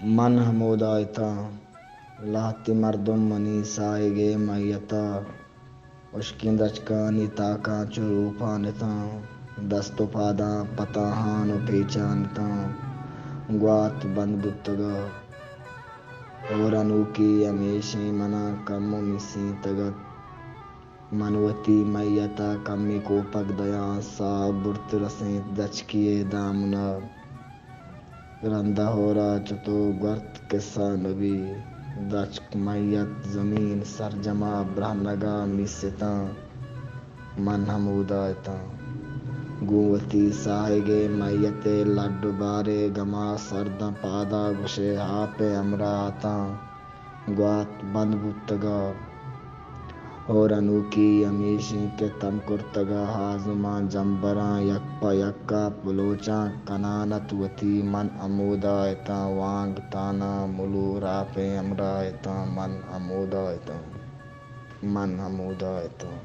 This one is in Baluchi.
من ہمودا اتاں، لہتے مردم منی ساہگ ءِ میت ءَ ہشکیں درچکانی تاکاں چو روپان اتاں، دست ءُ پاداں پتاہان ءُ پیچان اتاں، گوات بند بوتگ ءَ۔ ہور انوکی ہمیشیں من ءَ کمو مسینتگ ات۔ من وتی میت ءَ کمے کوپگ دیاں، ساہ برت رسینت درچکے ءِ دامن ءَ۔ رند ءَ ہور ءَ چتو گورت کسہ نہ بی۔ درچک، میت، زمین، سرجم ءَ برہنگ ءَ میستاں۔ من ہمودا اتاں۔ گوں وتی ساہگ ءِ میت ءِ لڈ ءُ بار ءِ گم ءَ سرداں پاد ءَ گوشئے آپ ءِ ہمراہ اتاں۔ گوات بند بوتگ ءَ۔ ہور انوکی ہمیش انت کہ تم کرتگ ءَ آزماں جمبراں یک پہ یک ءَ پلوچاں کنان ات وتی۔ من ہمودا اتاں، وانگ تاناں ملور آپ ءِ ہمراہ اتاں۔ من ہمودا اتاں۔ من ہمودا اتاں۔